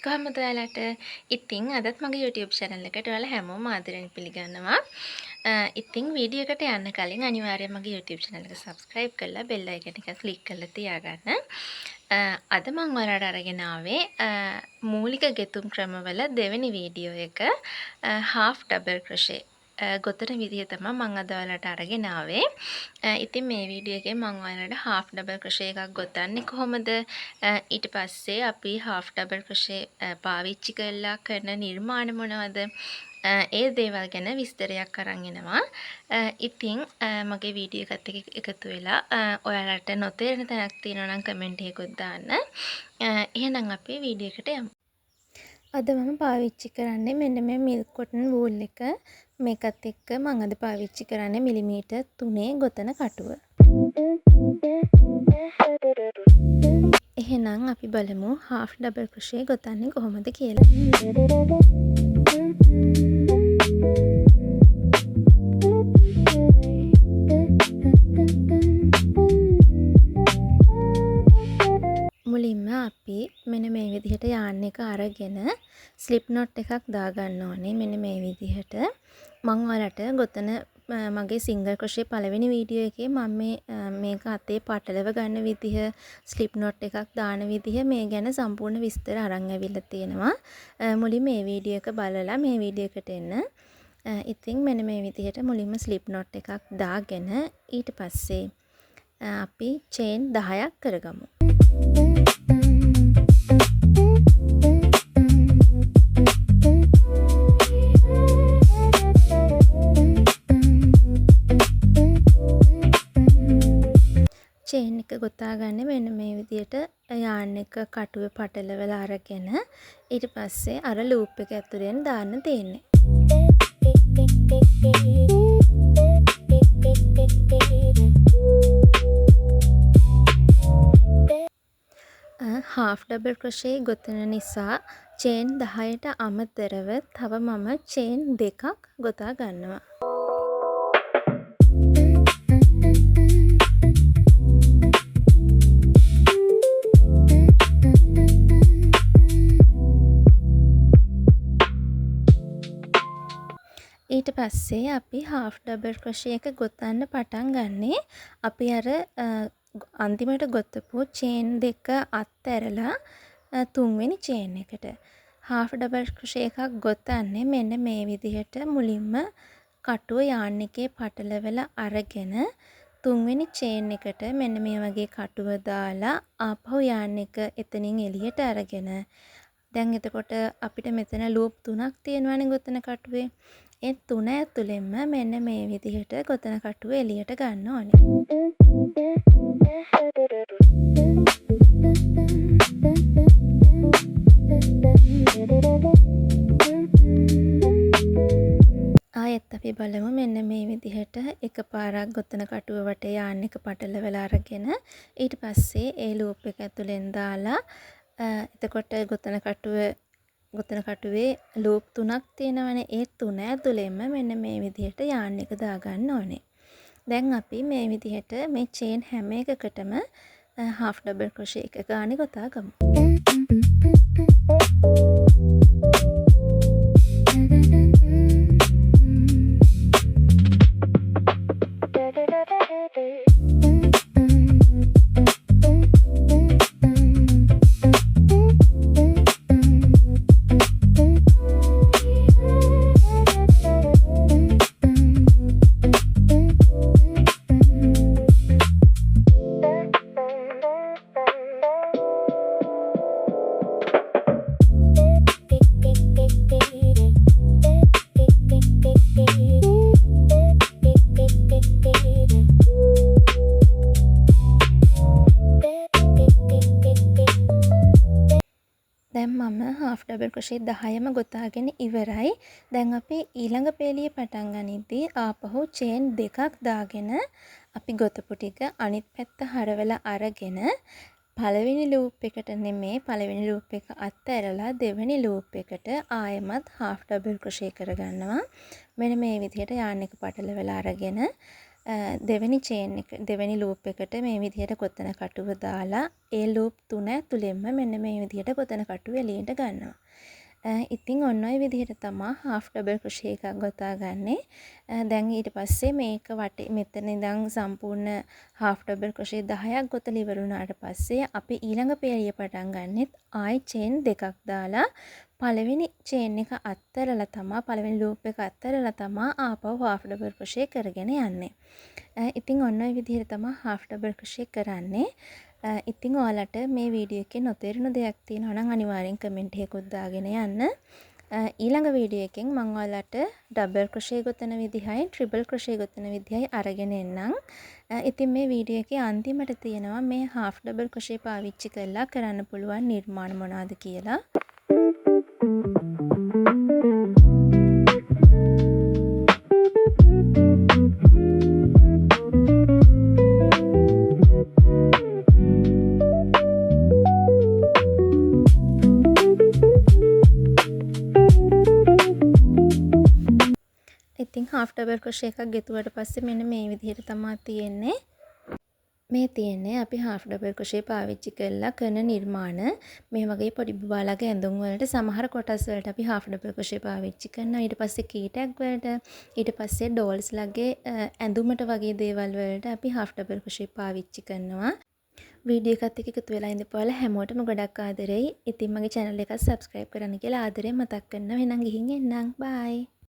කොහොමද ඔයාලට? ඉතින් අදත් මගේ YouTube channel එකට ඔයාලා හැමෝම ආදරෙන් පිළිගන්නවා. ඉතින් වීඩියෝ එකට යන්න කලින් අනිවාර්යයෙන්ම මගේ YouTube channel එක subscribe කරලා bell icon එක click කරලා තියාගන්න. අද මම ඔයාලට අරගෙන ආවේ මූලික ගෙතුම් ක්‍රමවල දෙවෙනි වීඩියෝ එක half double crochet ගොතන විදිහ තමයි මම අද ඔයාලට අරගෙන ආවේ. ඉතින් මේ වීඩියෝ එකෙන් මම ඔයාලට half double crochet එකක් ගොතන්නේ කොහොමද? ඊට පස්සේ අපි half double crochet පාවිච්චි කරලා කරන නිර්මාණ මොනවද? ඒ දේවල් ගැන විස්තරයක් අරන් එනවා. ඉතින් මගේ වීඩියෝ එකත් එක්ක එකතු වෙලා ඔයාලට නොතේරෙන තැනක් තියෙනවා නම් කමෙන්ට් එකකුත් දාන්න. එහෙනම් අපි වීඩියෝ එකට යමු. අද මම පාවිච්චි කරන්නේ මෙන්න මේ මිල්ක් කොටන් වූල් එක. මේකත් එක්ක මං අද පාවිච්චි කරන්නේ මිලිමීටර් 3 ගොතන කටුව. එහෙනම් අපි බලමු half double crochet ගොතන්නේ කොහොමද කියලා. මුලින්ම අපි මෙන්න මේ විදිහට යාන් එක අරගෙන ස්ලිප් නොට් එකක් දාගන්න ඕනේ. මෙන්න මේ විදිහට මං ඔයාලට ගොතන මගේ සිංගල් ක්‍රොෂේ පළවෙනි වීඩියෝ එකේ මම මේක අතේ පටලව ගන්න විදිහ, ස්ලිප් නොට් එකක් දාන විදිහ මේ ගැන සම්පූර්ණ විස්තර අරන් ඇවිල්ලා තියෙනවා. මුලින්ම මේ වීඩියෝ එක බලලා මේ වීඩියෝ එකට එන්න. ඉතින් මෙන්න මේ විදිහට මුලින්ම ස්ලිප් නොට් එකක් දාගෙන ඊට පස්සේ අපි චේන් 10ක් කරගමු. චේන් එක ගොතා ගන්න මෙන්න මේ විදියට යාන් එක කටුවේ පටලවලා අරගෙන ඊට පස්සේ අර ලූප් එක ඇතුලෙන් දාන්න තියෙන්නේ. half double crochet ගොතන නිසා චේන් 10ට අමතරව තව මම චේන් දෙකක් ගොතා ගන්නවා. ඊට පස්සේ අපි half double crochet එක ගොතන්න පටන් ගන්නේ අපි අර අන්තිමට ගොතපු චේන් දෙක අත්ඇරලා තුන්වෙනි චේන් එකට. half double crochet එකක් ගොතන්නේ මෙන්න මේ විදිහට මුලින්ම කටුව යාන් එකේ පටලවලා අරගෙන තුන්වෙනි චේන් එකට මෙන්න මේ වගේ කටුව දාලා ආපහු යාන් එක එතනින් එළියට අරගෙන දැන් එතකොට අපිට මෙතන ලූප් තුනක් තියෙනවානේ ගොතන කටුවේ. ඒ තුන ඇතුළෙන්ම මෙන්න මේ විදිහට ගොතන කටුව එළියට ගන්න ඕනේ. ආයෙත් අපි බලමු මෙන්න මේ විදිහට එකපාරක් ගොතන කටුව වටේ යාන් එක පටලවලා අරගෙන ඊට පස්සේ ඒ ලූප් එක ඇතුලෙන් දාලා එතකොට ගොතන කටුවේ ලූප් තුනක් තියෙනවනේ. ඒ තුන ඇතුලෙන්ම මෙන්න මේ විදිහට යාන් එක දාගන්න ඕනේ. දැන් අපි මේ විදිහට මේ චේන් හැම එකකටම half double crochet එක ගානේ ගොතා ගමු. දැන් මම half double crochet 10ම ගොතාගෙන ඉවරයි. දැන් අපි ඊළඟ පේළිය පටන් ගනිද්දී ආපහු චේන් දෙකක් දාගෙන අපි ගොතපු ටික අනිත් පැත්ත හරවලා අරගෙන පළවෙනි ලූප් එකට නෙමේ, පළවෙනි ලූප් එක අත්ඇරලා දෙවෙනි ලූප් එකට ආයෙමත් half double crochet කරගන්නවා. මෙන්න මේ විදිහට යාන් එක පටලවලා අරගෙන දෙවෙනි චේන් එක, දෙවෙනි ලූප් එකට මේ විදිහට ගොතන කටුව දාලා ඒ ලූප් තුන ඇතුළෙන්ම මෙන්න මේ විදිහට ගොතන කටුව එළියට ගන්නවා. ඉතින් ඔන්න ඔය විදිහට තමා හාෆ් ඩබල් ක්‍රොෂේ එකක් ගොතා ගන්නෙ. දැන් ඊට පස්සේ මේක වටේ මෙතන ඉඳන් සම්පූර්ණ හාෆ් ඩබල් ක්‍රොෂේ 10ක් ගොතලා ඉවර වුණාට පස්සේ අපි ඊළඟ පේළිය පටන් ගන්නෙත් ආයි චේන් දෙකක් දාලා පළවෙනි චේන් එක අත්හැරලා තමා, පළවෙනි ලූප් එක අත්හැරලා තමා ආපහු හාෆ් ඩබල් ක්‍රොෂේ කරගෙන යන්නේ. ඉතින් ඔන්න ඔය විදිහට තමා හාෆ් ඩබල් ක්‍රොෂේ කරන්නේ. ඉතින් ඔයාලට මේ වීඩියෝ එකේ නොතේරුණු දෙයක් තියෙනවා නම් අනිවාර්යෙන් කමෙන්ට් එකකුත් දාගෙන යන්න. ඊළඟ වීඩියෝ එකෙන් මම ඔයාලට ඩබල් ක්‍රොෂේ ගොතන විදිහයි ට්‍රිපල් ක්‍රොෂේ ගොතන විදිහයි අරගෙන එන්නම්. ඉතින් මේ වීඩියෝ එකේ අන්තිමට තියෙනවා මේ හාෆ් ඩබල් ක්‍රොෂේ පාවිච්චි කරලා කරන්න පුළුවන් නිර්මාණ මොනවාද කියලා. ඉතින් හාෆ් ඩබල් ක්‍රොෂේ එකක් ගෙතුවට පස්සේ මෙන්න මේ විදිහට තමා තියෙන්නේ. මේ තියෙන්නේ අපි හාෆ් ඩබල් ක්‍රොෂේ පාවිච්චි කරලා කරන නිර්මාණ. මේ වගේ පොඩි බබාලාගේ ඇඳුම් වලට සමහර කොටස් වලට අපි හාෆ් ඩබල් ක්‍රොෂේ පාවිච්චි කරනවා. ඊට පස්සේ කී ටැග් වලට, ඊට පස්සේ ඩෝල්ස් ලගේ ඇඳුමට වගේ දේවල් වලට අපි හාෆ් ඩබල් ක්‍රොෂේ පාවිච්චි කරනවා. වීඩියෝ එකත් එක්ක එකතු වෙලා ඉඳපු ඔයාලා හැමෝටම ගොඩක් ආදරෙයි. ඉතින් මගේ චැනල් එකත් සබ්ස්ක්‍රයිබ් කරන්න කියලා ආදරෙන් මතක් කරනවා. එහෙනම් ගිහින් එන්නම්. බයි.